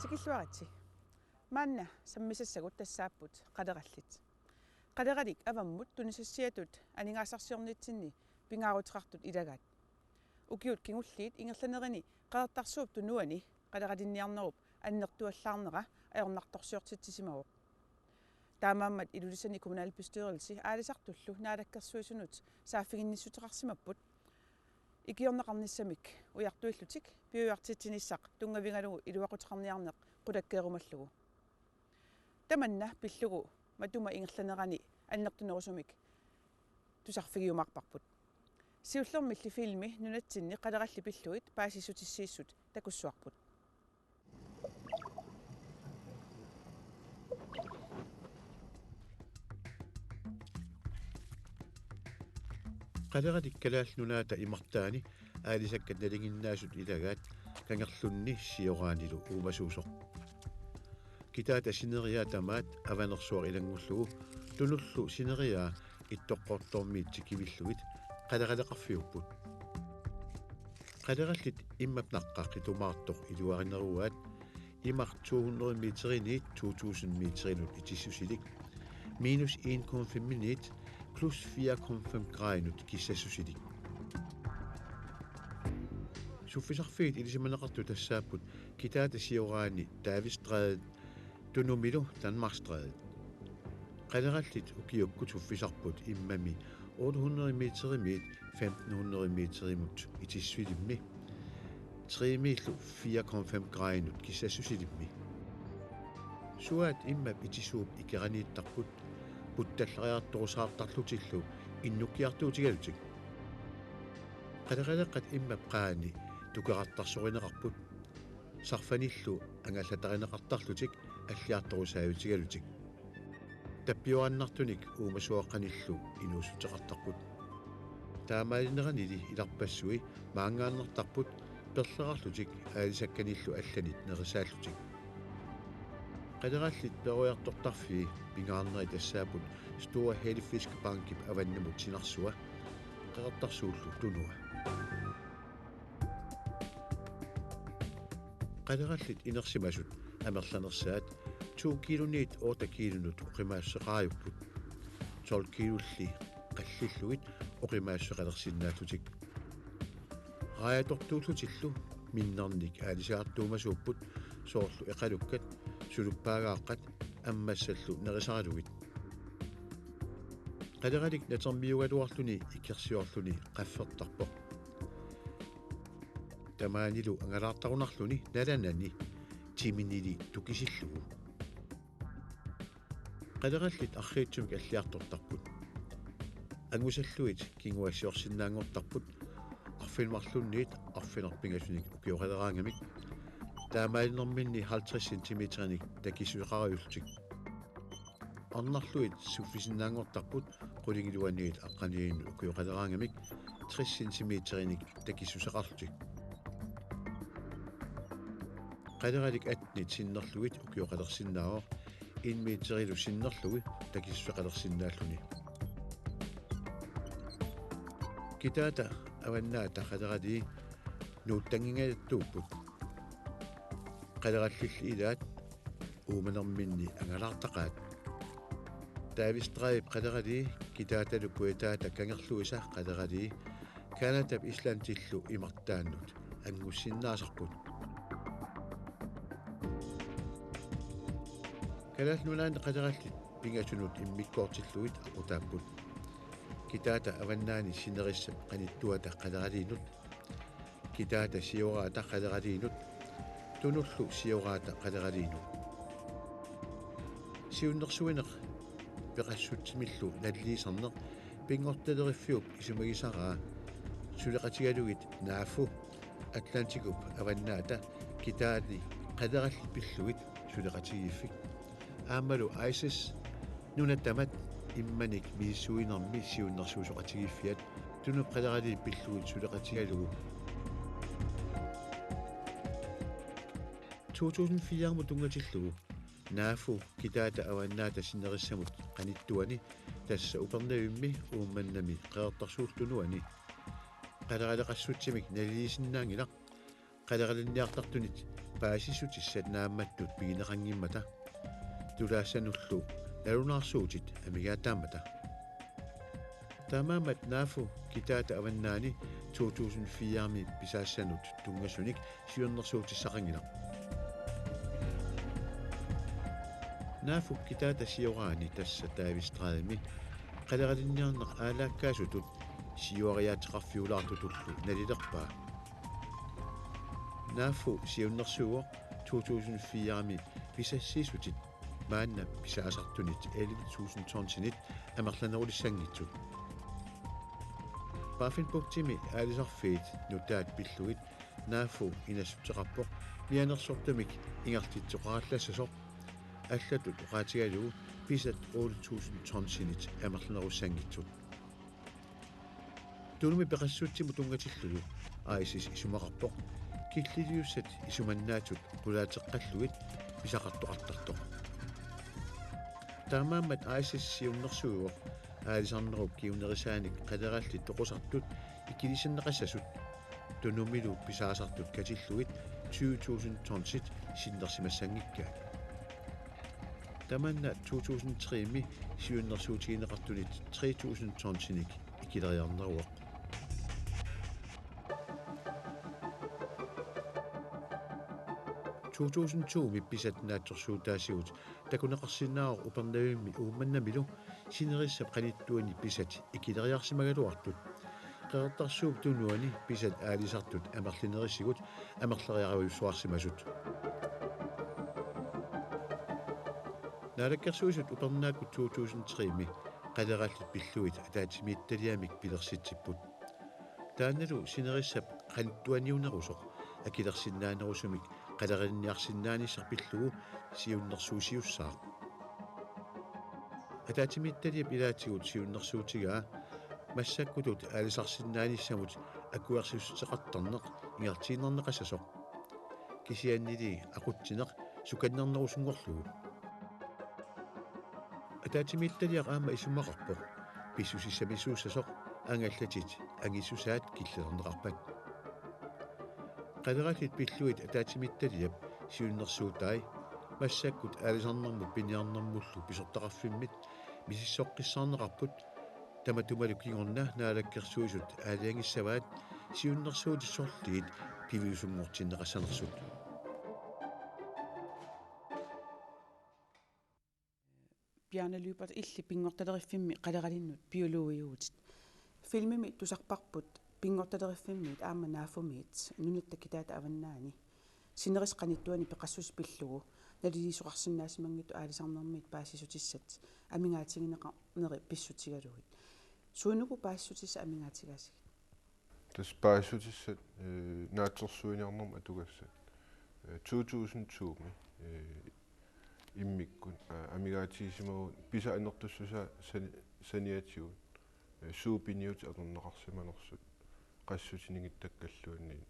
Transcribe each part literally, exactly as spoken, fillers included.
Tikilluaritsi. Maanna sammisassagut tassaapput qalerallit. Qaleralik avammut tunisassiatut aningaasarsiornitsinni pingaaruteqartut ilagaat. Ukiut kingulliit ingerlanerini Qeqertarsuup Tunuani qaleralinniarnerup annertuallaarnera ajornartorsiortitsisimavoq. Taamaammat Ilulissani kommunalbestyrelse aalisartullu Naalakkersuisunut saaffiginnissuteqarsimapput ikiorneqarnissamik ujartuillutik piujuartitsinissaq tunngavigalugu iluaquteqarniarneq qulakkeerumallugu. Tamanna pillugu matuma ingerlanerani annertunerusumik tusarfigiumaarparput. Siullermilli filmi nunatsinni qalerallit pillugit paasissutissiissut takussuarput. Qaleralik Kalaallit Nunaata imartaani aalisakkat nalinginnaasut ilagaat, kangerlunni sioraanilu uumasuusoq. Kitaata sineriaa tamaat Avanersuaq ilanngullugu tunullu sineriaa Ittoqqortoormiit tikivillugit qaleraleqarfiupput. Qalerallit immap naqqa qitumaartoq iluarineruaat, imaq to hundrede meteriniit to tusind meterinut itissusilik, minus en komma feminiit plus fire komma fem gradinut kissassusilik. Suffisarfiit ilisimaneqartut tassaapput kitaata sioraani Davidstrædet tunumilu Danmarkstrædet. Qalerallit ukiukkut suffisarput immami otte hundrede meterimiit femten hundrede meterimut itissusilimmi, tremiillu fire komma fem gradinut kissassusilimmi. Suaat immap itisuup ikeraniittarput, puttallariartorusaartarlutillu innukkiartuutigalutik. Qaleraleqqat immap qaani tukerartarsorineqarput, sarfanillu angallatarineqartarlutik alliartorusaajutigalutik. Tappioraannartunik uumasuaqqanillu inuussuteqartarput. Taamaalineranili ilarpassui maanngaannartarput perleqarlutik aalisakkanillu allanit nerisaallutik. Qalerallit peroriartortarfii pingaarnerit tassaapput Store Halefiskbankip avannamut sinarsua, Qeqertarsuullu Tunua. Qalerallit inersimasut amerlanersaat to kiiluniit otte kiilunut oqimaassuseqariupput. Tolv kiilulli qallillugit oqimaassuseqalersinnaallutik. Raajatortuullutillu minnernik aalisagartuumasuupput, soorlu eqalukkat, suluppaagaaqqat ammassallu nerisaralugit. Qaleralik natermiugaluarluni ikersiorluni qaffertarpoq. Tamaanilu angalaartarunarluni nalanani timinili tukisillugu. Qalerallit arriitsumik alliartortarput. Angusallugit kinguaassiorsinnaanngortarput, arfineq-marlunniit arfineq-pingasunik ukioqaleraangamik, taamaalinerminni halvtreds centimeterinik takissuseqariullutik. Arnarlugit suffisinnaanngortarput qulingiluaniit aqqaniinnut ukioqaleraangamik tres centimeterinik takissuseqarlutik. Qaleralik attenit sinnerlugit ukioqalersinnaavoq, en meterilu sinnerlugu takissuseqalersinnaalluni. Kitaata Avannaata qaleralii nuuttanngingajattut. Qalerallilli ilaat uumanerminni angalaartaqaat. Davidstrædip qaleralii kitaatalu kujataata kangerluisa qaleralii Canadap Islandillu imartaannut angussinnaasarput. Kalaallit Nunaanni qalerallit pingasunut immikkoortillugit aqutaapput. Kitaata Avannaani sinerissap qanittuata qaleraliinut, kitaata sioraata qaleraliinut, tunullu sioraata qaleraliinut. Siunnersuineq peqassutsimillu naliliisarneq pinngortitaleriviup isumagisaraa suleqatigalugit NAFU, Atlantikup avannaata kitaani qalerallit pillugit suleqatigiiffik, aammalu ICES, nunat tamat immanik misissuinermi siunnersuisoqatigiiffiat, Tunup qaleraliit pillugit suleqatigalugu. To tusind fire-mut tunngatillugu NAFU kitaata Avannaata sinerissamut qanittuani, tassa Upernavimmi Uummannami Qeqertarsuullu Tunuani, qaleraleqassutsimik naliliisinnaanngilaq, qaleralinniartartunit Paasissutissat naammattut pigineqanngimmata tulaassanullu nalunaarsuutit amigaataammata. Taamaammat NAFU Kitaata Avannaani to tusind fire-mi pisaassanut tunngasunik siunnersuutissaqanngilaq. NAFU Kitaata sioraani, tassa David Strædemi, qaleralinniarneq aalaakkaasutut siuariaateqarfiulaartutullu nalilerpaa. NAFU siunnersuuvoq to tusind fire-mi pisassiissutit maanna pisaasartunit elleve tusind tonsinit amerlanerulissanngitsut. Baffinbugtimi aalisarfiit nutaat pillugit NAFU inassuteqarpoq mianersortumik ingerlatitseqarallassasoq, allatut oqaatigalugu pisat otte tusind tonsinit amerlanerussanngitsut. Tunumi peqassutsimut tunngatillugu ICES isumaqarpoq killiliussat isumannaatsut qulaateqqallugit pisaqartoqartartoq. Taamaammat ICES siunnersuuvoq aalisarnerup kingunerisaanik qalerallit toqusartut ikilisinneqassasut, Tunumilu pisaasartut katillugit tyve tusind tonsit sinnersimassanngikkaat. Tamanna to tusind tre-mi siunnersuutigineqartunit tre tusind tonsinik ikileriarneruvoq. To tusind to-mi pisat naatsorsuutaasigut takuneqarsinnaavoq Upernavimmi Uummannamilu sinerissap qanittuani pisat ikileriarsimagaluartut. Qeqertarsuup Tunuani pisat aalisartut amerlinerisigut amerleriarujussuarsimasut. Naalakkersuisut upernaakkut to tusind tre-mi qalerallit pillugit ataatsimiititaliamik pilersitsipput. Taannalu sinerissap qanittuaniunerusoq akilersinnaanerusumik qaleralinniarsinnaanissaq pillugu siunnersuusiussaaq. Ataatsimiititaliap ilaatigut siunnersuutigaa massakkutut aalisarsinnaanissamut akuersissuteqartarneq ingerlaannarneqassasoq. Kisiannili aqutsineq sukannernerusunngorlugu. Ataatsimiititaliaq aamma isumaqarpoq pissusissamisuussasoq angallatit angissusaat killilerneqarpat. Qalerallit pillugit ataatsimiititaliap siunnersuutai massakkut aalisarnermut piniarnermullu pisortaqarfimmit misissoqqissaarneqarput, tamatumalu kingorna naalakkersuisut aalajangissavaat siunnersuutit sorliit piviusunngortinneqassanersut. Bjarne Lyberth, illit pinngortaleriffimmi qaleralinnut biologiuvutit. Filmimi tusarparput pinngortaleriffimmiit aamma NAFU-miit Nunatta Kitaata Avannaani sinerissap qanittuani peqassuseq pillugu naliliisoqarsinnaasimanngitsut aalisarnermiit paasissutissat amigaatigineqarneri pissutigalugit. Suunuku paasissutissat amigaatigaasigit? Tassa paasissutissat, eh, naatsorsuiniarnermut atugassat. Eh, to tusind to-mi, eh, immikkut, eh, amigaatigisimavagut pisat annertussusaat sani-, saniatigut, eh, suut piniutit atorneqarsimanersut, qassutit ningittakkalluunniit,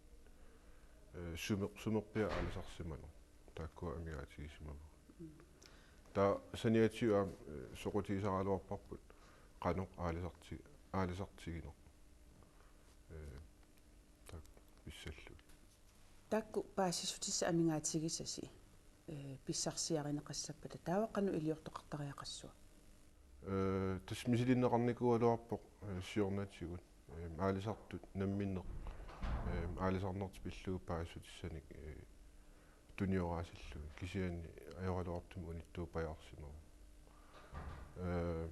eh, sumer-, sumerpiaq aalisarsimaneq, taakkua amigaatigisimavagut. Mm. Taava saniatigut aamma, eh, soqutigisaraluarparput qanoq aalisarti-, aalisartigineq. Eh, taakku pissallugit. Taakku paasissutissat amigaatigisasi, eh, pissarsiarineqassappata, taava qanoq iliortoqartariaqassua? Eh, tassa misilinneqarnikuugaluarpoq, eh, siornatigut, eh, aalisartut namminneq, eh, aalisarnertik pillugu paasissutissanik, eh, tunioraasillugit, kisianni ajoraluartumik unittuupajaarsimavoq. Eh,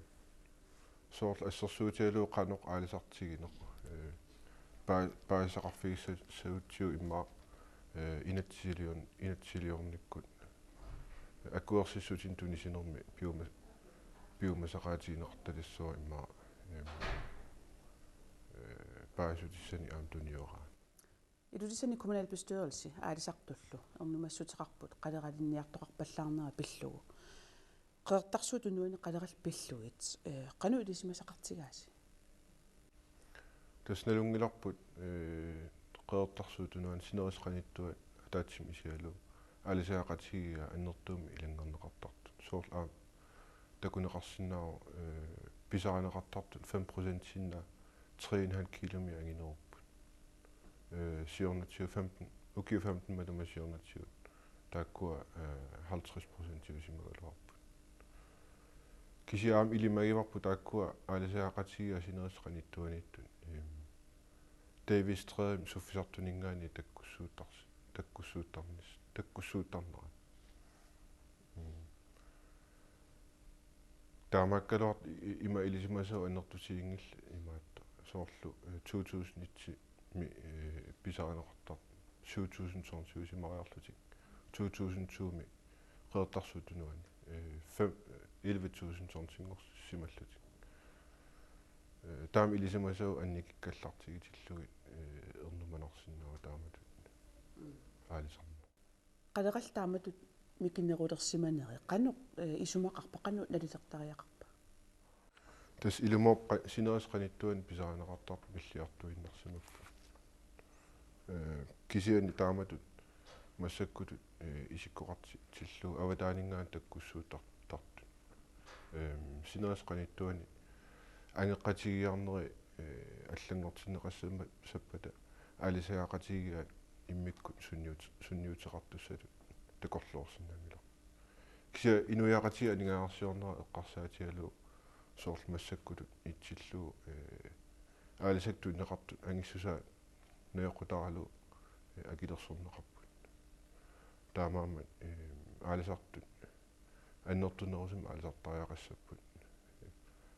soorlu assersuutigalugu qanoq aalisartigineq, eh, paa-, paasisaqarfigissagatsigu immaqa, eh, inatsisiliorn-, inatsisiliornikkut akuersissutinik tunisinermi piuma-, piumasaqaatigineqartalissuaq immaqa, eh, eh, paasissutissanik aamma tunioraanni. Ilulissani kommunalbestyrelse aalisartullu ernumassuteqarput qaleralinniartoqarpallaarnera pillugu. Qeqertarsuup Tunuani qalerallit pillugit, eh, qanoq ilisimasaqartigaasi? Tassa nalunngilarput, eh, Qeqertarsuup Tunuani sinerissap qanittuani ataatsimut isigalugu aalisagaqatigiiaat annertuumik ilanngarneqartartut. Soorlu aamma takuneqarsinnaavoq, eh, pisarineqartartut fem procentiinnaq tre en halv kilometer anginerupput. Eh, siornatigut femten, ukiut femten matuma siornatigut taakkua, eh, halvtreds procentiusimagaluarput. Kisianni aamma ilimagivarput taakkua aalisagaqatigiiaat sinerissap qanittuaniittut, ehm, Davidstrædemi suffisartuninngaanniit takkussuuttars-, takkussuuttarnis-, takkussuuttarnerat. Mm. Taamaakkaluartoq i-, i-, ima ilisimasagut annertutiginngillat imaattoq. Soorlu, eh, to tusind et-imi, eh, pisarineqartartut syv tusind tonsiusimariarlutik to tusind to-mi Qeqertarsuup Tunuani, eh, fem, elleve tusind tonsinngorsimallutik. Eh, taama ilisimasagut annikikkallartigitillugit, eh, ernumanarsinnaavoq taamatut. Mm. Aalisarneq. Qalerallit taamatut mikinerulersimaneri qanoq, eh, isumaqarpa, qanoq nalilertariaqarpa? Tassa ilumoorpoq qa-, sinerissap qanittuani pisarineqartartut milliartuinnarsimapput. Eh, kisianni taamatut massakkutut, eh, isikkoqartillugu avataaninngaanniit takkussuuttartut. Ehm, sinerissap qanittuani angeqatigiiarneri, eh, allanngortinneqassappata aalisagaqatigiiaat immikkut sunniut-, sunniuteqartussatut takorloorsinnaanngilarput. Kisianni inuiaqatigiit aningaasarsiornerat eqqarsaatigalugu soorlu massakkutut itsillugu, eh, aalisakkat tunineqartut angissusaat najoqqutaralugu, eh, akilersorneqarput. Taamaammat, eh, aalisartut annertunerusumik aalisartariaqassapput.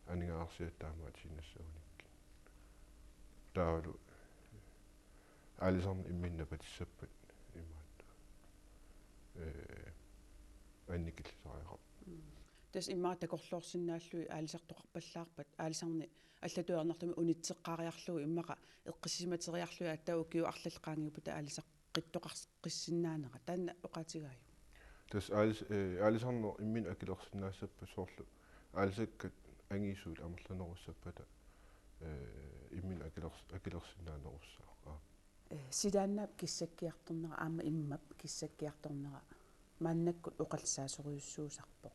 Aningaasarsiat taamaatiinnassagunikkit. Taavalu aalisarneq imminut napatissappat imaattoq, eh, annikillisariaqarpoq. Mm. Tassa immaqa takorloorsinnaallugit aalisartoqarpallaarpat aalisarneq allatut ajornartumik unitseqqaariarlugu immaqa eqqissisimateriarlugit aatsaat ukiut arlallit qaangiuppata aalisar- qittoqarsinnaanerat taanna oqaatigaajuk? Tassa aalis-, eh, aalisarneq imminut akilersinnaassappat soorlu aalisakkat angisuut amerlanerussappata, eh, imminut akilers-, akilersinnaanerussaaq. Aa. Eh, silaannaap kissakkiartornera aamma immap kissakkiartornera maannakkut oqallisaasorujussuusarpoq.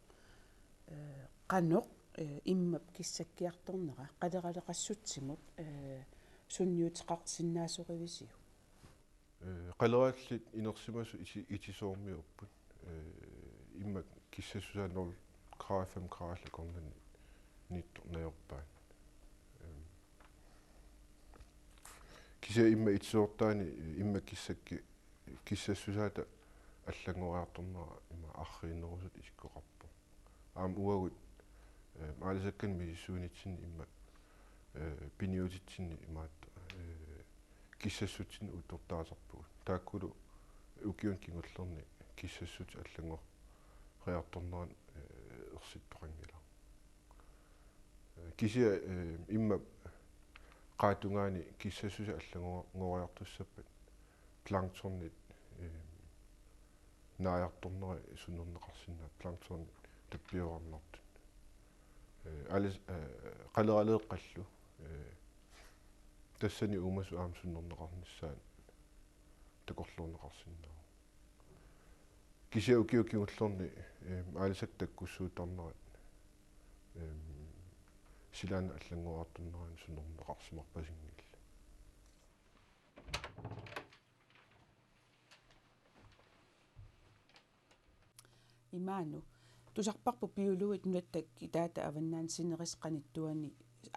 Eh, qanoq, eh, immap kissakkiartornera qaleraleqassutsimut, eh, sunniuteqarsinnaasorivisiuk? Eh, qalerallit inersimasut iti-, itisoormiuupput. Eh, immaqa kissassusaa nul komma fem grader akornanni nittoq najorpaat. Ehm, kisianni immaqa itisoortaani, eh, immaqa kissakki-, kissassusaata allanngoriartornera ima arriinnerusutut isikkoqarpoq. Aamma uagut, eh, aalisakkanik misissuinitsinni immaqa, eh, piniutitsinni imaattoq, eh, kissassutsinnik uuttortaasarpugut. Taakkulu ukiuni kingullerni kissassutit allanngoriartornerat, eh, ersittoqanngilaq. Eh, kisianni, eh, immap qaatungaani kissassuseq allanngoriartussappat planktonit, eh, naajartorneri sunnerneqarsinnaapput planktonit tappiorarnartut. Eh, alis-, eh, qaleraleeqqallu, eh, tassani uumasut aamma sunnerneqarnissaat takorloorneqarsinnaavoq. Kisianni ukiut kingullerni, eh, aalisakkat takkussuuttarnerat, eh, silaannaq allanngoriartornerani sunnerneqarsimarpasinngillat. Imaanut. Tusarparput biologit nunatta kitaata avannaani sinerissap qanittuani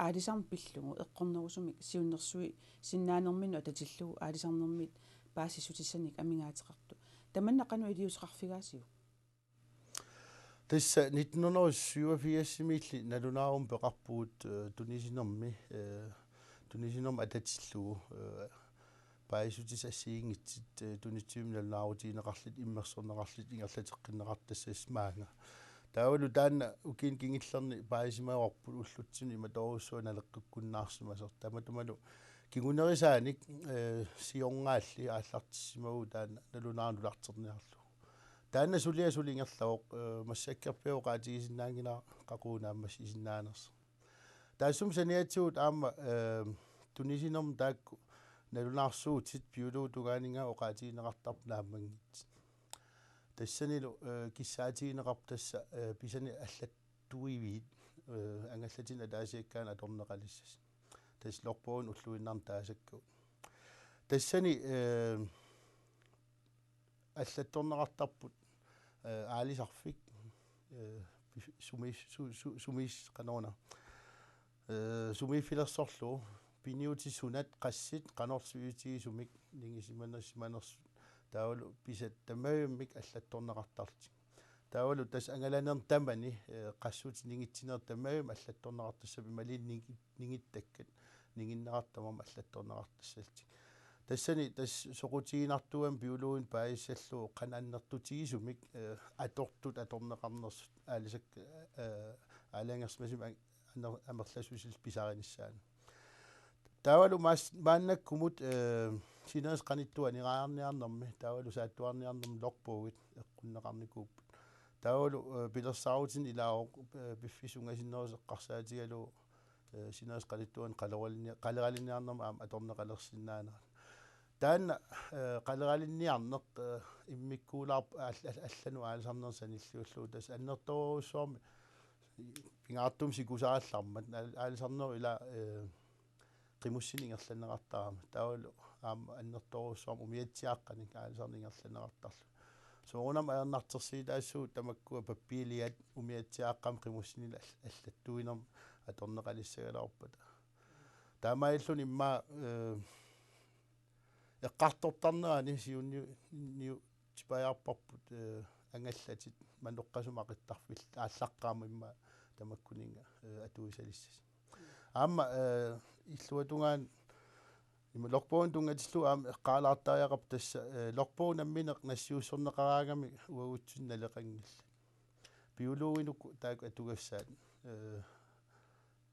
aalisarneq pillugu eqqornerusumik siunnersuisinnaanerminut atatillugu aalisarnermit paasissutissanik amigaateqartoq. Tamanna qanoq iliuuseqarfigaasiuk? Tassa nitten hundrede og syvogfirsimiilli nalunaarumik peqarpugut, eh, tunisinermi, eh, tunisinermut atatillugu, eh, paasissutissat assigiinngitsut, eh, tunitsivimmi nalunaarutigineqarlutik, immersorneqarlutik, ingerlateqqinneqartut tassa maanga. Taavalu taanna ukiuni kingullerni paasisimavarput ullutsinni imatoorujussuaq naleqqukkunnaarsimasoq. Tamatumalu kingunerisaanik, eh, siornaalli aallartissimavugut taanna nalunaarut nularterniarlugu. Taanna suliaq suli ingerlavoq, eh, massakkorpiaq oqaatigisinnaanngilara qaqugu naammassisinnaanersoq. Taassuma saniatigut aamma, eh, tunisinermi taakku nalunaarsuutit biologit tungaanut oqaatigineqartarput naammanngitsut. Tassanilu, eh, kissaatigineqarpoq tassa, eh, pisanik allattuiviit, eh, angallatinnik ataasiakkaanut atorneqalissasut. Tassa logboginik ulluinnarni taasakkagut. Tassani, eh, allattorneqartarput, eh, aalisarfik, eh, pif-, sumiis-, su-, su-, sumiis-, qanoruna, eh, sumiiffilersorlugu piniutit sunat, qassit, qanorlu sivisuutigisumik nigisimanersimanersut, taavalu pisat tamavimmik allattorneqartarlutik. Taavalu tassa angalanermi tamani, eh, qassutit ningitsinerit tamavimmik allattorneqartassapput, imaluunniit ningi-, ningittakkat ninginneqartut tamarmik allattorneqartassallutik. Tassani tassa soqutiginartuugami biologinik paasissallugu qanoq annertutigisumik, eh, atortut atorneqarnersut aalisakkat, eh, aalajangersimasumik an-, anner-, amerlassusillit pisarinissaannut. Taavalu maas-, maannakkumut, eh, sinerissap qanittuani anigaajarniarnermi, taavalu saattuarniarnermi logbogi eqqunneqarnikuupput. Taavalu, eh, pilersaarutinik ilaavoq, eh, piffissap ungasinnerusoq eqqarsaatigalugu, eh, sinerissap qanittuani qaleralinni-, qaleralinniarnermut aamma atorneqalersinnaanerat. Taanna, eh, qaleralinniarneq, eh, immikkuulaarpoq all-, all-, allanut aalisarnermut sanilliullugu, tassa annertoorujussuarmik pingaartumik sikusarallarmat aal-, aalisarnerup ila, eh, qimussineq ingerlanneqartarami. Taavalu aamma annertoorujussuarmik umiatsiaaqqanik aalisarneq ingerlanneqartarlugu. Soorunami ajornartorsiutaassaagut tamakkua pappiiliat umiatsiaaqqamik qimussinillu all-, allattuinermik atorneqalissagaluarpata. Taamaalilluni immaqa, eh, eqqartortarnerani siunniu-, niutipajaarparput, eh, angallatit manoqqasumik aqittarfillit aallaqqaammut immaqa tamakkuninnga, eh, atuisalissasi. Aamma, eh, illuatungaani ima logbogimut tunngatillugu aamma eqqaalaartariaqarpoq tassa, eh, logbog nammineq nassiussorneqaraangami uagutsinnut naleqanngillat. Biologinut taakku atugassaat, eh,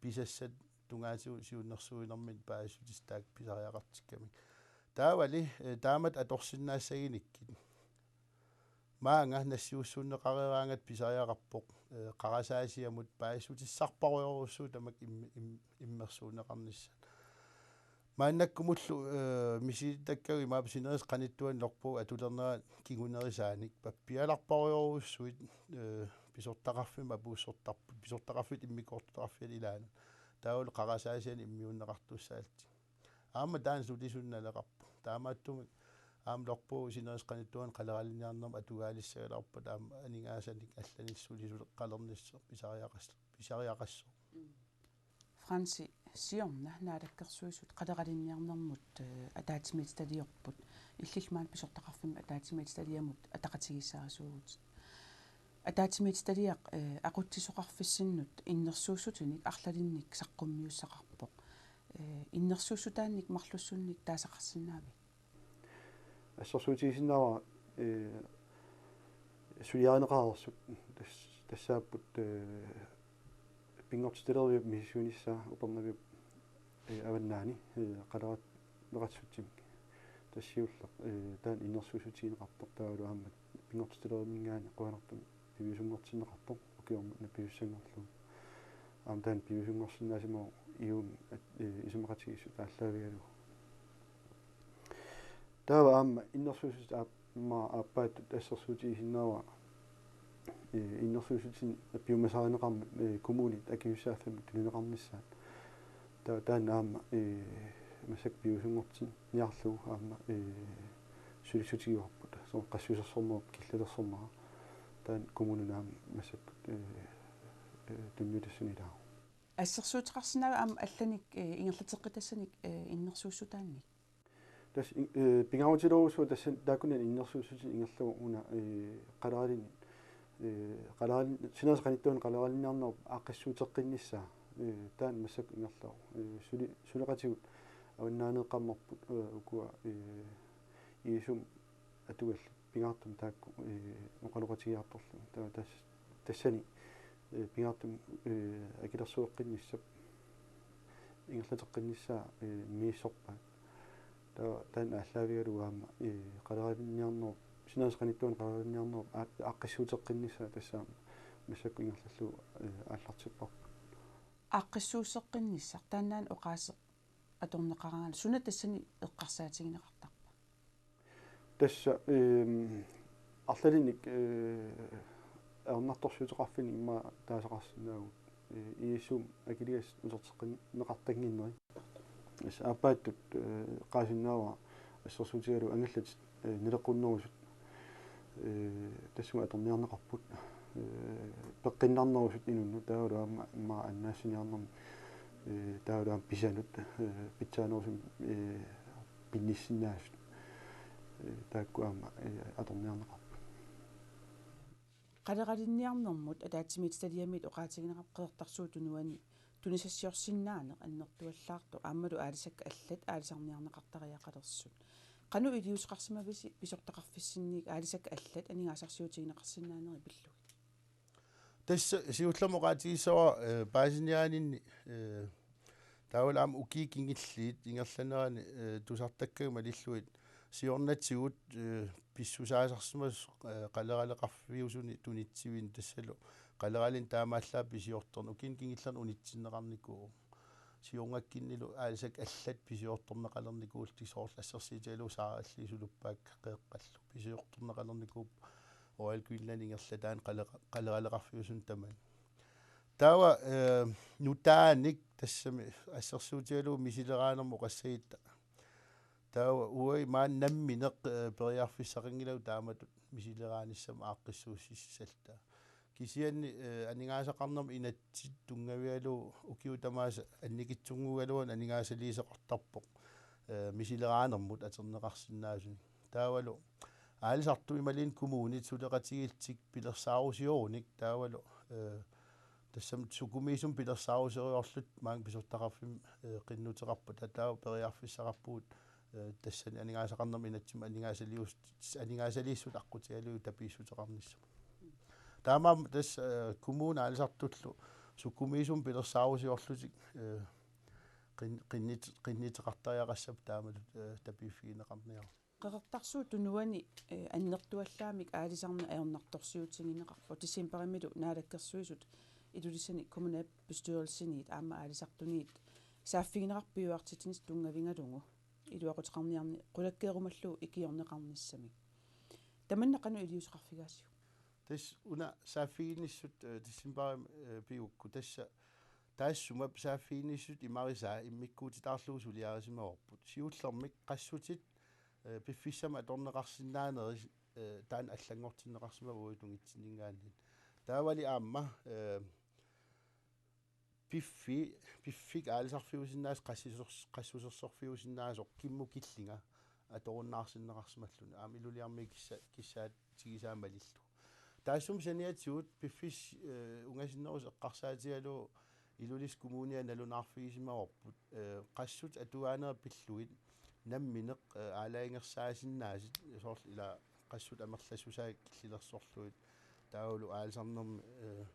pisassat tungaatigut siunnersuinermini paasissutissat taakku pisariaqartikkamik. Taavali, eh, taamatut atorsinnaassaginikkit maanga nassiussunneqareeraangat pisariaqarpoq, eh, qarasaasiamut paasissutissarparujorujussuuvoq tamakku im-, im-, immersuunneqarnissaat. Maannakkumullu, eh, misilittakkavut imaappoq sinerissap qanittuani logbog atulernera kingunerisaanik pappialarparujorujussuit, eh, pisortaqarfimmut apuussortarput, pisortaqarfiit immikkoortortaqarfiat ilaannut. Taavalu qarasaasianik immiunneqartussaallutik. Aamma taanna sulisunneq naleqarpoq. Taamaattumik aamma logbogi sinerissap qanittuani qaleralinniarnermut atugaalissagaluarpat aamma aningaasanik allanillu sulisuleqalernissaq pisariaqas-, pisariaqassaaq. Mm. Fransi, siorna naalakkersuisut qaleralinniarnermut, eh, ataatsimiititaliorput, illillu maani pisortaqarfimmi ataatsimiititaliamut ataqatigiissaarisuuvutit. Ataatsimiititaliaq, eh, aqutsisoqarfissinnut innersuussutinik arlalinnik saqqummiussaqarpoq. Eh, innersuussutaannik marlussunnik taasaqarsinnaavit? Assersuutigisinnaavara, eh, suliarineqareersut tas-, tassaapput, eh, Pinngortitalerup misissuinissaa Upernaviup, eh, avannaani, eh, qaleraat-, -neqassutsimik. Tassa siulleq, eh, taanna innersuussutigineqartoq taavalu aamma Pinngortitaleruminngaanniit qujanartumik piviusunngortinneqartoq ukioq manna pisussanngorlugu. Aamma taanna piviusunngorsinnaasimavoq I U-mi at-, eh, isumaqatigiissut aallaavigalugu. Taava aamma innersuussutip aamma aappaattut assersuutigisinnaavara, eh, innersuussutinik piumasarineqarmat, eh, kommunit akisussaaffimmut tunineqarnissaat. Ta-, taanna aamma, eh, massakkut piviusunngortinniarlugu aamma, eh, sulissutigaarput. Soorlu qassusersornerup killalersornera. Taanna kommuninut aamma massakkut, eh, eh, tunniutassanik ilaavoq. Assersuuteqarsinnaavit aamma allanik, eh, ingerlateqqitassanik, eh, innersuussutaannik? Tassa in-, eh, pingaarutilerujussuuvoq tassa taakkunani innersuussutinik ingerlavoq una, eh, qaleralin-, eh, qaleralin-, sinerissap qanittuani qaleralinniarnerup aaqqissuuteqqinnissaa, eh, taanna massakkut ingerlavoq. Eh, suli-, suleqatigut avannaaneeqqammerput, eh, ukua, eh, I S U-mi atugallit pingaartumik taakku, eh, oqaloqatigiartorlugit. Taava tas-, tassani, eh, pingaartumik, eh, akilersueqqinnissap ingerlateqqinnissaa, eh, misissorpaat. Taava taanna aallaavigalugu aamma, eh, qaleralinniarnerup, sinerissap qanittuani qaleralinniarnerup aa-, aaqqissuuteqqinnissaa tassa aamma massakkut ingerlallugu, eh, aallartipparput. Aaqqissuusseqqinnissaq taannaana oqaaseq atorneqaraangat suna tassani eqqarsaatigineqartarpa? Tassa, ehm, arlalinnik, eh, ajornartorsiuteqarfinnik immaqa taasaqarsinnaavugut, eh, I S U-mi akiligassat uterteqqinneqartannginneri. Tassa aappaattut, eh, eqqaasinnaavara assersuutigalugu angallatit, eh, naleqqunnerusut Ee, tassunga atorniarneqarput, ee, peqqinnarnerusut inunnut, taavalu aamma immaqa annaassiniarnermi, ee, taavalu aamma pisanut, ee, pitsaanerusumik, ee, pinnissinnaasut, ee, taakku aamma, ee, atorniarneqarput. Qaleralinniarnermut ataatsimiititaliamiit oqaatigineqarpoq Qeqertarsuup Tunuani tunisassiorsinnaaneq annertuallaartoq aammalu aalisakkat allat aalisarniarneqartariaqalersut. Qanoq iliuuseqarsimavisi pisortaqarfissinniit aalisakkat allat aningaasarsiutigineqarsinnaanerit pillugit? Tassa siullermik oqaatigissavara, eh, paasiniaaninni, eh, taavalu aamma ukiut kingulliit ingerlanerani, eh, tusartakkavut malillugit siornatigut, eh, pissusaasarsimasut, eh, qaleraleqarfiusuni tunitsivinni tassalu qaleralimmik taamaallaat pisiortorneq ukiuni kingullerni unitsinneqarnikuuvoq. Siornatigut aalisakkat allat pisiortorneqalernikuullutik soorlu assersuutigalugu saaralliit suluppaakka Qeqqallu pisiortorneqalernikuupput Royal Greenland ingerlataani qalera-, qaleraleqarfiusuni tamani. Taava, eh, nutaanik tassami assersuutigalugu misileraanermut oqassagitta. Taava uagut maani nammineq, eh, periarfissaqanngilagut taamatut misileraanissamut aaqqissuussissalluta. Kisianni, eh, aningaasaqarnermut inatsit tunngavigalugu ukiut tamaasa annikitsunnguugaluarluni aningaasaliisoqartarpoq, eh, misileraanermut atorneqarsinnaasunik. Taavalu aalisartut imaluunniit kommunit suleqatigiillutik pilersaarusiorunik taavalu, eh, tassami sukumiisumik pilersaarusioriarlutik maanga pisortaqarfimmi, eh, qinnuteqarpata taava periarfissaqarpugut, eh, tassani aningaasaqarnermut inatsimmi aningaasalius-, aningaasaliissut aqqutigalugu tapiissuteqarnissamut. Taamaammat tassa, eh, kommunit aalisartullu sukumiisumik pilersaarusiorlutik, eh, qin-, qinnit-, qinnuteqartariaqassapput taamatut, eh, tapiiffigineqarniarlugu. Qeqertarsuup Tunuani, eh, annertuallaamik aalisarneq ajornartorsiutigineqarpoq decembarimilu Naalakkersuisut Ilulissani kommunalbestyrelsiniit aamma aalisartuniit saaffigineqarpoq piujuartitsinissaq tunngavigalugu iluaquteqarniarneq qulakkeerumallugu ikiorneqarnissamik. Tamanna qanoq iliuuseqarfigaasiuk? Tassa una saaffiginnissut, eh, decembarimi, eh, pigukku tassa taassuma saaffiginnissut imarisaa immikkuutitaarlugu suliarisimavarput. Siullermik qassutit, eh, piffissami atorneqarsinnaanerit, eh, taanna allanngortinneqarsimavoq uagut tungitsinninngaanniit. Taavali aamma, eh, piffi-, piffik aalisarfiusinnaasoq qassusers-, qassusersorfiusinnaasoq kimmut killinga atorunnaarsinneqarsimalluni. Aamma Ilulissarmiut kissa-, kissaatigisaat malillugu. Taassuma saniatigut piffissaq, eh, ungasinnerusoq eqqarsaatigalugu Ilulissat Kommunia nalunaarfigisimavarput, eh, qassutit atugaanera pillugit nammineq, eh, aalajangersaasinnaasoq soorlu ila qassut amerlassusaat killilersorlugit taavalu aalisarnermi, eh,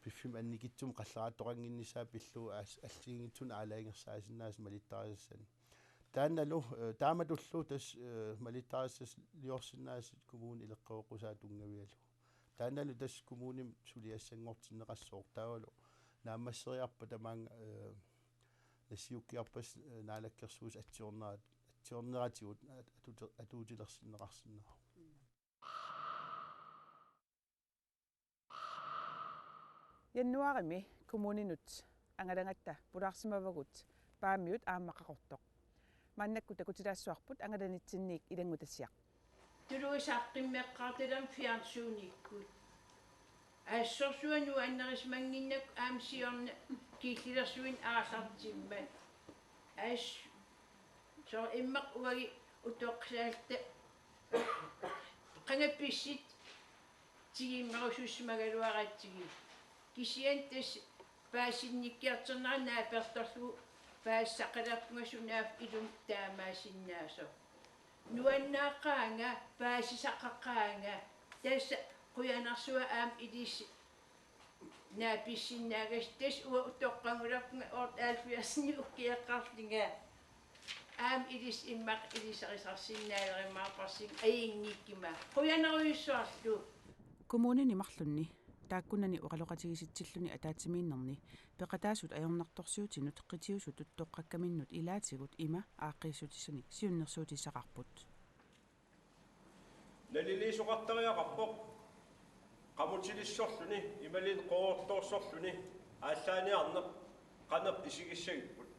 piffimmi annikitsumik qalleraattoqannginnissaa pillugu aas-, assigiinngitsunik aalajangersaasinnaasoq malittarisassani. Taannalu, eh, taamatullu tassa, eh, malittarisassaliorsinnaasut kommunip ileqqoqqusaa tunngavigalugu. Taannalu tassa kommunimi suliassanngortinneqassooq taavalu naammasseriarpat tamaanga, eh, nassiukkiarpassi, eh, Naalakkersuisut atsiornerat-, atsiorneratigut at-, atute-, atuutilersinneqarsinnaavoq. Januaarimi kommuninut angalagatta pulaarsimavagut Paamiut aamma Qaqortoq. Maannakkut takutilaassuarput angalanitsinniit ilanngutassiaq. Tuluit saqqummeqqaartalermat fjernsynikkut. Assorsuaq nuannerisimanngimmat aamma siorna killilersuineq aallartimmat. As-, soorlu immaqa uagut utoqqisaalluta qanga pissit tigummiusussimagaluaratsigit. Kisianni tassa paasinnikkiartornera naapertorlugu paasisaqalerpunga sunaaffa ilumut taamaasinnaasoq. Nuannaaqaanga, paasisaqaqaanga, tassa qujanarsuaq aamma ilissi naapissinnaagassi tassa uanga utoqqanngulerpunga otteoghalvfjerdsinik ukioqarlunga. Aamma ilissi immaqa ilisarisarsinnaalerumaarparsinga ajunngikkumaarlunga. Qujanarujussuarlu. Kommunini marlunni taakkunani oqaloqatigiissitsilluni ataatsimiinnerni peqataasut ajornartorsiutinut qitiusutut toqqakkaminnut ilaatigut ima aaqqiissutissanik siunnersuutissaqarput. Naliliisoqartariaqarpoq qamutilissorluni imaluunniit qooqqortoorsorluni aallaaniarneq qanoq isigissagipput.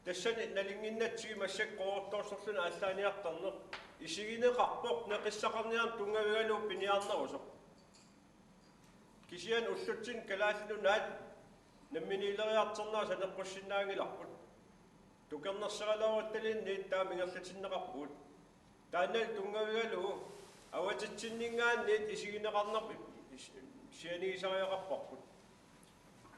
Tassani nalunnginnatsigit massakkut qooqqortoorsorluni aallaaniartarneq Isigineqarpoq neqissaqarniarneq tunngavigalugu piniarnerusoq. Kisianni ullutsinni Kalaallit Nunaat namminiileriartornerat saneqqussinnaanngilarput. Tukernersigaluaruttaluunniit taama ingerlatinneqarpugut. Taannalu tunngavigalugu avatitsinninngaanniit isigineqarnerput sianigisariaqarparput.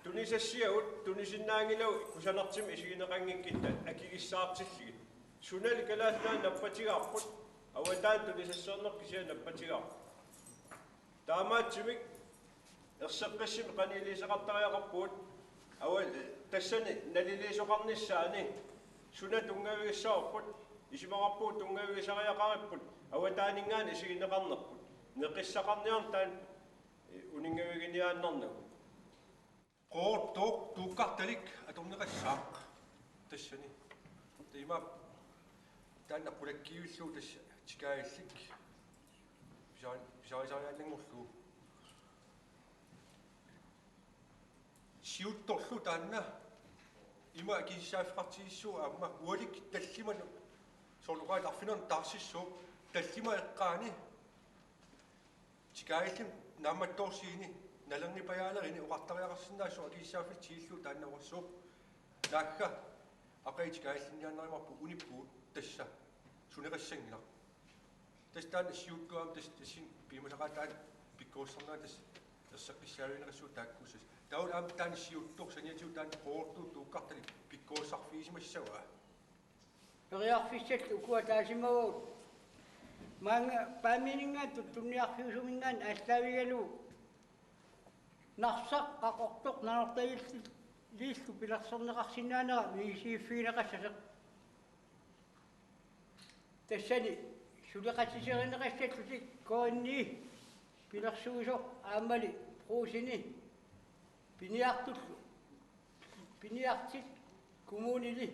Tunisassiagut tunisinnaanngilagut kusanartumik isigineqanngikkuttaaq akigissaartillugit. Sunalu Kalaallit Nunaat nappatigaarput, avataani tunisassiorneq kisianni nappatigaarput. Taamaattumik erseqqissumik qanoq iliuuseqartariaqarpugut, ava-, tassani naliliisoqarnissaani suna tunngavigissavarput, isumaqarpugut tunngavigisariaqaripput avataaninngaanniit isigineqarnerput. Neqissaqarniarneq taanna uninngavigiinnarnagu. Qoortuup tuukkartalik atorneqassaaq tassani. Taamaappoq taanna qulakkiivillugu tassa tikaallik pisaan-, pisaarisariaannanngorlugu. Siuttorlu taanna ima akisussaaffeqartigissuuvoq aamma ualikkut tallimanut, soorlu oqaatsit arfineq-marlunut taarsissuup tallimat eqqaanni tikaallimmi naammattoorsuini nalornipajaalerini oqartariaqarsinnaassuup akisussaaffillu tigullugu taanna oqassuup naagga aqagu tikaallinniarnerumaarput unippugut tassa suleqassanngilaq. Tassa taanna siuttoq aamma tassa tassani piumasaqaataani pikkorissarnera tassa erseqqissaavigineqassaaq taakkuussasut. Taavalu aamma taanna siuttoq saniatigut taanna qoortuup tuukkartalik pikkorissarfigisimassavaa. Periarfissallu ukua taasimavagut. Maanga Paamiuninngaanniit Tunniarfiusuminngaanniit aallaavigalugu Narsaq, Qaqortoq, Nanortalik-, -liillu pilersorneqarsinnaanera misigiiffigineqassasoq. Tassani suleqatiserineqassallutik K N I pilersuisoq aammali Brugseni piniartullu. Piniartut kommunili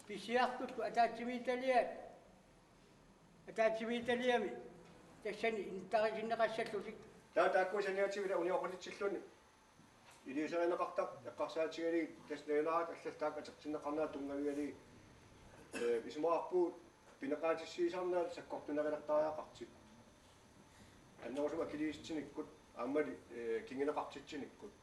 pisiartullu ataatsimiititaliami, ataatsimiititaliami tassani inuttaritinneqassallutik. Taava taakku saniatigut unioqqutitsilluni iliuuserineqartartut eqqarsaatigalugit tassa nalunaaqutaq allallu taakku atortinneqarnerat tunngavigalugu, ee, isumaqarpugut pineqaatissiisarnerat sakkortuneqalertariaqartut. Annerusumik akiliisitsinikkut aammali, ee, kinguneqartitsinikkut.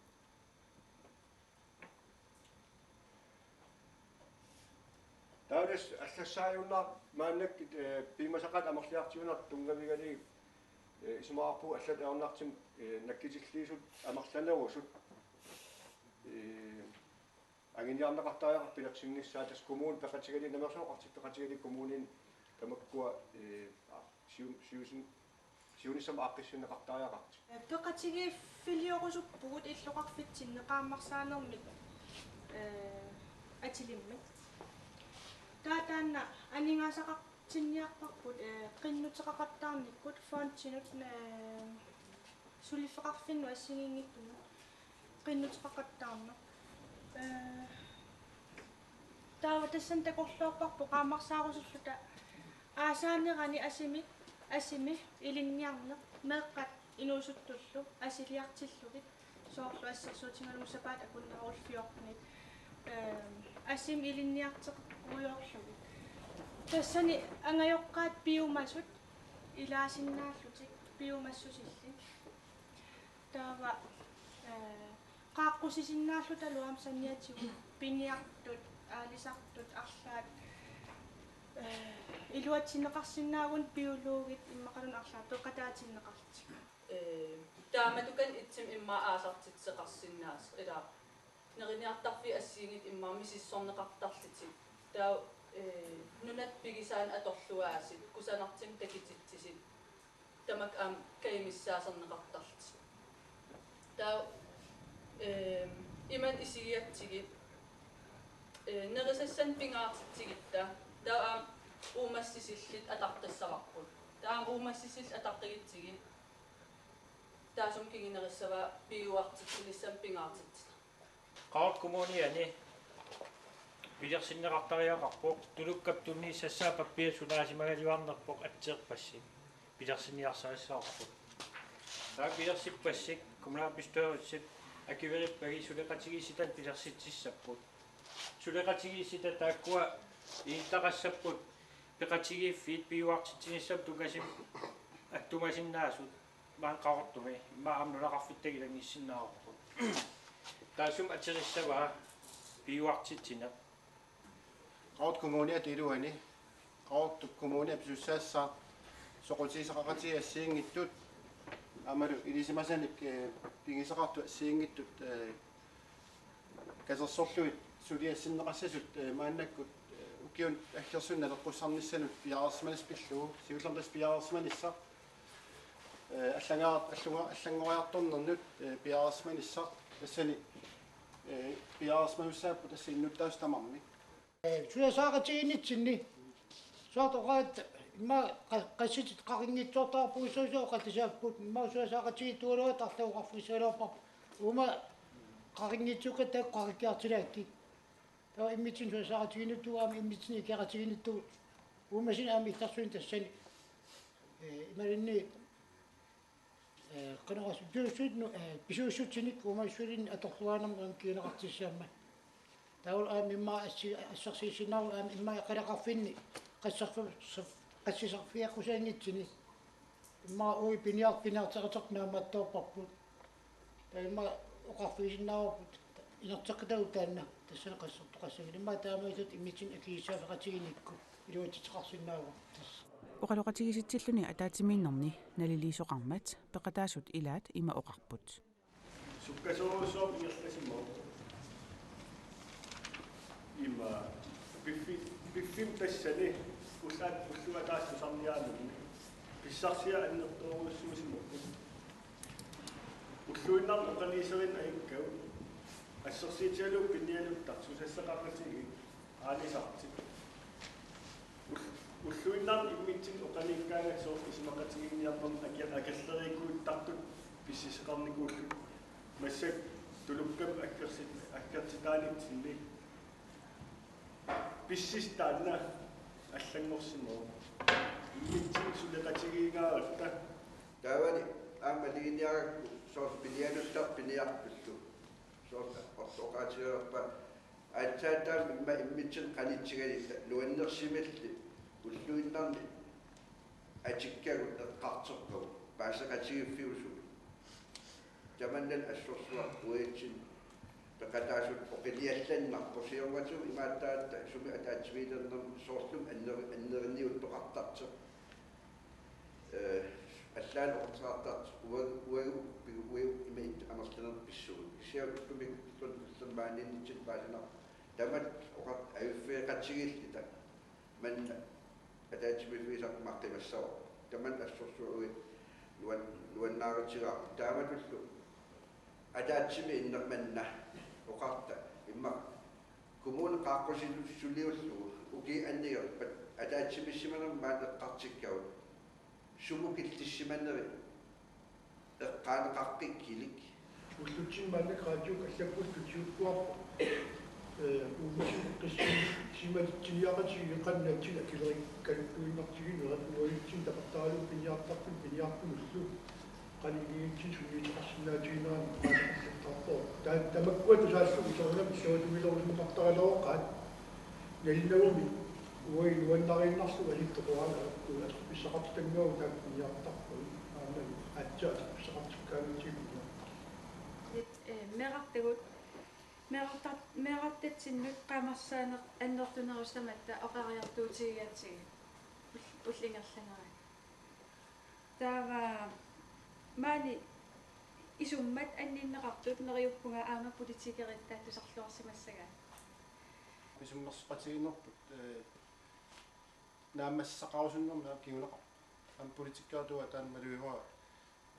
Taava tassa allassaajunnaartut maannakkut, ee, piumasaqaatit amerliartuunerat tunngavigalugu, ee, isumaqarpugut allatut ajornartumik, ee, nakkutilliisut amerlanerusut, ee, anguniarneqartariaqartut pilersinnissaat tassa kommuni peqatigalugu, Namminersorlutik Oqartussat peqatigalugu kommunini tamakkua, ee, siu-, siusin-, siunissami aaqqissuunneqartariaqartut. Peqatigiiffiliorusuppugut illoqarfitsinni qaammarsaanermik, ee, atilimmik. Taava taanna aningaasaqartinniarparput, ee, qinnuteqaqattaarnikkut fondinut, ee, suliffeqarfinnut assigiinngitsunut qinnuteqaqattaarneq. Ee, taava tassani takorloorparput qaammarsaarusulluta aasaanerani asimi, asimi ilinniarneq meeqqat inuusuttullu asiliartillugit, soorlu assersuutigalugu sapaatip akunnera ullut fjortenit, ehm, asimi ilinniarteqqujoorlugit. Tassani angajoqqaat piumasut ilaasinnaallutik piumassusillit. Taava, eh, qaaqqusisinnaallutalu aamma saniatigut piniartut, aalisartut, arlaat, eh, iluatsinneqarsinnaagunik biologit immaqaluunniit arlaat peqataatinneqarlutik. Ee, taamatukan ittumik immaqa aallartitseqarsinnaasoq, ilaa, neriniartarfiit assigiinngitsut immaqa misissorneqartarlutik. Taava, ee, nunat pigisaaneq atorluaasut, kusanartumik takutitsisoq, tamakku aamma kajumissaaserneqartarlutik. Taava, ee, imannak isigigatsigit, ee, nerisassanik pingaartitsigutta, taava aamma uumassisillit ataqqissavarput. Taava aamma uumassisillit ataqqigutsigit taassuma kingunerissavaa piujuartitsinissamut pingaartitsineq. Qaqortoq Kommuniani pilersinneqartariaqarpoq, tulukkap tunniussassaa pappiap sunaasimagaluarnerpoq atseerpassi pilersinniarsarissavarput. Taava pilersippassuk kommunalbestyrelsip akuerippagit suleqatigiissitanik pilersitsissapput. Suleqatigiissitaat taakkua inuttaqassapput Peqatigiiffiit piujuartitsinissap tungaasimmik attumasinnaasut maani Qaqortumi immaqa aamma nunaqarfittagit ilanngissinnaavarput. Taassuma aterissavaa piujuartitsineq. Qaqortup Kommuniata iluani, Qaqortup Kommuniata pisussaassaaq soqutigisaqaqatigiit assigiinngitsut, aammalu ilisimasanik, eh, pigisaqartut assigiinngitsut, eh, katersorlugit suliassinneqassasut, eh, maannakkut, eh, ukiunut aggersuni naleqqussarnissanut piareersimanissaq pillugu, siullermik tassa piareersimanissaq, eh, allanga-, allunga-, allanngoriartornernut, eh, piareersimanissaq, tassani, eh, piareersimasussaapput tassa innuttaasut tamarmik. Eh, susassaqatigiinnitsinni. Soorlu oqaat immaqa qa-, qassitit qaqinngitsoortarput, susassat oqallisaapput, immaqa susassaqatigiittugaluartarluta oqarfigissagaluarparput. Uuma qaqinngitsukkatta qaqikkiartilaakkit. Taava immitsinnut susassaqatigiinnittut aamma immitsinnut ikeqatigiinnittut. Uumasut aamma illersuineq tassani. Eh, imaluunniit, eh, qanoq oqassuunga, pisuussutsinik, eh, pisuussutsinik uumassutsinik atorluarnermut aamma kiinaqartissaammat. Taava aamma immaqa assi-, assersuussinnaavugut aamma immaqa eqaleqarfinni qasserfu-, qassisarfiaqqusaanngitsuni. Immaqa uagut piniar-, piniarteqateqartut naammattoorparput. Taava immaqa oqarfigisinnaavarput inerteqqitavut taanna tassani qassertoqassanngilaq. Immaqa taamaalilluta immitsinnut akisussaaffeqatigiinnikku iluatsitseqarsinnaavoq tassa. Oqaloqatigiissitsilluni ataatsimiinnerni naliliisoqarmat peqataasut ilaat ima oqarput. Sukkasoorujussuarmik ingerlasimavoq. Ima piffi-, piffimmi tassani ullaat ulluat taassuma tusarniaanni pissarsiat annertoorujussuusimapput. Ulluinnarni oqaluuserineq ajukkagut assersuutigalugu piniartut susassaqaqatigiit aalisartik. Ul-, ulluinnarni immitsinnut oqaluukkaangat soorlu isumaqatigiinniarnermi ake-, akerleriikkuuttartut pissisaqarnikuullutik. Massakkut tulukkamik aggersit-, aggertitaanitsinni. Pississaq taanna allanngorsimavoq. Immitsinnut suleqatigiigaaratta. Taavali aamma nalinginniarakku soorlu piniartut piniartullu. Soorlu ortoqaatigaluarpaa aatsaat taama imma immitsinnut qanitsigalutta nuannersimalluni ulluinnarni atikkagut eqqartorpagut paaseqatigiiffiusumik. Tamanna assorsuaq uatsinnut peqataasut oqiliallannarpoq siornatigut imaattarata sumi ataatsimiinnermi soorlumi anner-, anneriniuttoqartartoq. Eh, allaat oqartartoq uagut, uagut, uagut ima amerlanerput pissugut. Kisianni ullumikkut tullermaaninnitsinnut paasinarpoq. Tamat oqart-, ajuffeqatigiilluta. Manna ataatsimiiffigisarput maqqimassavara. Tamanna assorsuaq uagut nuan-, nuannaarutigaarput. Taamatullu ataatsimiinneq manna oqarta immaqa kommuni qaaqqusilu-, suliullugu ukiut annikerpat ataatsimiissimanermut maani eqqartukkagut. Sumut killissimaneri eqqaaneqaqqikkilik. Ullutsinni maannakkut raatiukkut allakkullu tutsiukkuarput. Eh, uummasinni qissisimalittiniaqatigiit qanoq atsiga akilerikkaluttuinnartiginerat uagutsinnut tapertaralugu piniartartut piniartumullu. Qanoq igiitsinni sunniuteqarsinnaatigineranik oqaaseqartarpoq. Ta-, tamakkua tusaallugu soorunami illuatungilorunneqartaraluaqaat. Nalunagumi uagut nuannariinnarlugu alikkut toqoraanni atorfissaqartitannguagut taakku piniartarput. Aammalu aatsaat atorfissaqartikkaangatsigu piniartarput. Lit-, eh, meerartagut, meerarta-, meerartatsinnut qamarsaaneq annertunerusut tamatta oqariartuutigigatsigit ull-, ullut ingerlaneranni. Taava maani isummat anninneqartut neriuppunga aamma politikerit taakku tusarluarsimassagaat. Isummersoqatigiinnerput, eh, naammassisaqarusunnermi aamma kinguneqarpoq. Aamma politikeritut ataanut malugivara,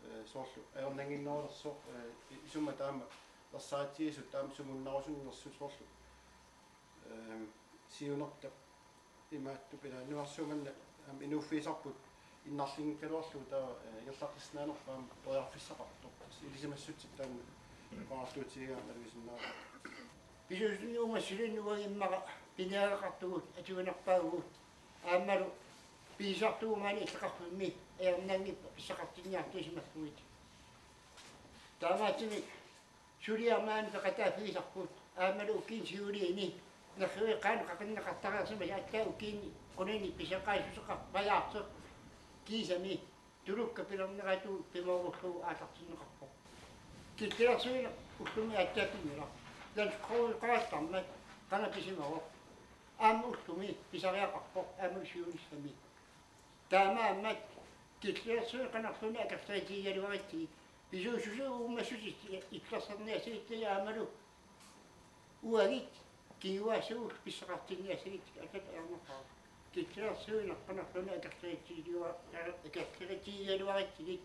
eh, soorlu ajornannginnerulersoq, eh, i-, isummat taama ersaritsigisut taama sumunnarusunnersut soorlu. Ehm, siunertaq imaattup ila nuersuumanna aamma inuuffigisarput innarlinngikkaluarlugu taava, eh, ingerlaqqissinnaanerput aamma periarfissaqartoq. Tassa ilisimassutsip taanna oqariartuutigigaa malugisinnaavara. Pisuussuni uumassulinnut uagut immaqa piniagaqartugut atuinerpaagugut aammalu pigisartugut maani illoqarfimmi ajornanngippat pissaqartinniartuusimaffigut. Taamaattumik suliaq maani peqataaffigisarput aammalu ukiuni siuliini Nerriviit qanoq qaqinneqartariarsimasoq aatsaat ukiuni qununi pisoqaassuseqarpajaarsoq kiisami Tulukkap pilerneratuut pimoorullugu aallartinneqarpoq. Killilersuineq ullumi aatsaat pinngilara. Landskrogeqarallarmat qanoq pisimavoq. Aamma ullumi pisariaqarpoq aamma siunissami. Taamaammat killilersuineq qanorluunniit akerleritigigaluaritsigit. Pisuussuseq uummassutit illersorniassagitsigit aammalu uagit kinguaassagullu pissaqartinniassagitsigit aatsaat ajornaqaaq. Killilersuineq qanorluunniit akerleritigigalua-, akerleritigigaluaritsigit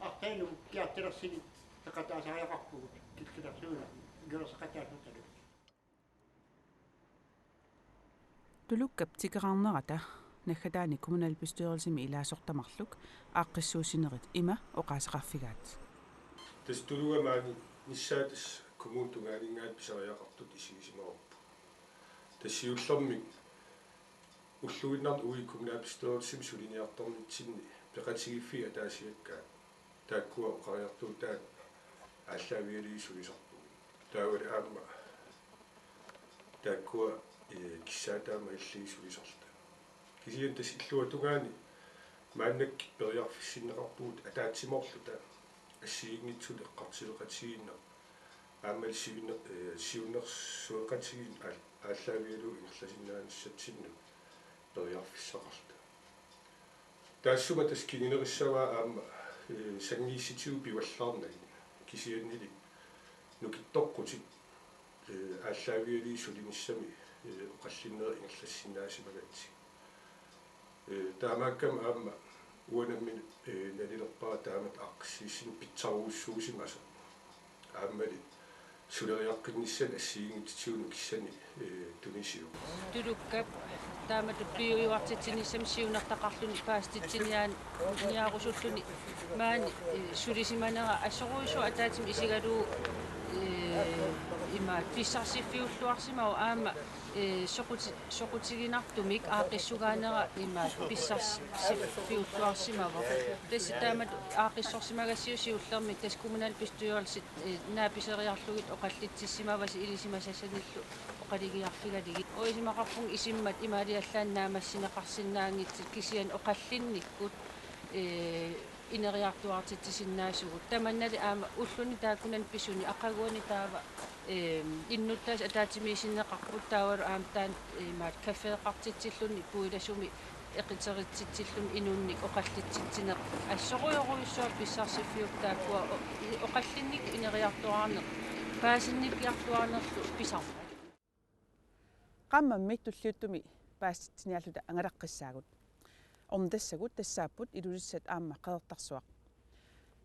arlaannik nukukkiartulersigit peqataasariaqarpugut killilersuineq iliorseqataalluta. Tulukkap tikeraarnerata naggataani kommunalbestyrelsimi ilaasortat marluk aaqqissuussinerit ima oqaaseqarfigaat. Tassa Tulukkap maani nissaata kommunip tungaaninngaanniit pisariaqartut isigisimavarput. Tassa siullermik ulluinnarni uagut kommunalbestyrelsimi suliniartornitsinni peqatigiiffiit ataasiakkaat taakkua oqariartuutaat aallaavigalugit sulisarpagut. Taavalu aamma taakkua, eh, kissaataat malillugit sulisarluta. Kisianni tassa illuatungaani maannakkut periarfissinneqarpugut ataatsimoorluta assigiinngitsut eqqartuleqatigiinneq aammalu siunner-, eh, siunnersueqatigiinneq aal-, aallaavigalugu ingerlasinnaanissatsinnut periarfissaqarluta. Taassuma tassa kingunerissavaa aamma, eh, sanngiissutigut pivallaarnagit. Kisiannili nukittoqqutit, eh, aallaavigalugit sulinissami, eh, oqallinnerit ingerlassinnaasimagatsigu. Eh, taamaakkami aamma uanga nammineq, eh, nalilerpara taamatut aaqqissuussineq pitsarujussuusimasoq. Aammali suleriaqqinnissaanut assigiinngitsutigut nukissanik, eh, tunisivoq. Tulukkap taamatut piujuartitsinissami siunertaqarluni paasititsiniaani niarusulluni maani, eh, sulisimanera assorujussuaq ataatsimut isigalugu, eh, ima pissarsiffiulluarsimavoq aamma, eh, soquti-, soqutiginartumik aaqqissugaanera ima pissarsiffiulluarsimavoq. Tassa taamatut aaqqissorsimagassiuk siullermik tassa kommunalbestyrelsit, eh, naapiseriarlugit oqallitsissimavasi ilisimasassanillu oqalugiarfigalugit. Isumaqarpunga isummat imaaliallaannaq naammassineqarsinnaanngitsut kisianni oqallinnikkut, eh, ineriartuaartitsisinnaasugut. Tamannali aamma ulluni taakkunani pisuni aqaguani taava, eh, innuttaasut ataatsimiissinneqarput taavalu aamma taanna, eh, imaat caféqartitsilluni puilasumi eqiteritsitsilluni inunnik oqallitsitsineq assorujorujussuaq pissarsiffiup taakkua o-, i-, oqallinnikkut ineriartuaarneq paasinnikkiartuaarnerlu pisarmat. Qaammammik tulliuttumi paasitsiniarluta angalaqqissaagut. Ornitassagut tassaapput Ilulissat aamma Qeqertarsuaq.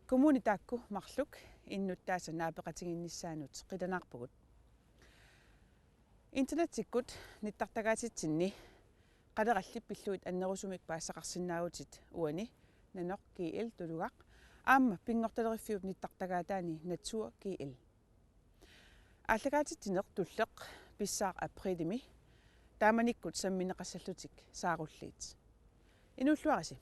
Kommunit taakku marluk innuttaasut naapeqatigiinnissaannut qilanaarpugut. Internettikkut nittartagaatitsinni qalerallit pillugit annerusumik paasisaqarsinnaavutit uani nanoq G L Tulugaq aamma pinngortaleriffiup nittartagaataani Natur G L. Aallakaatitsineq Tulleq pissaaq aprilimi taamanikkut sammineqassallutik saarulliit. Inuulluarisi.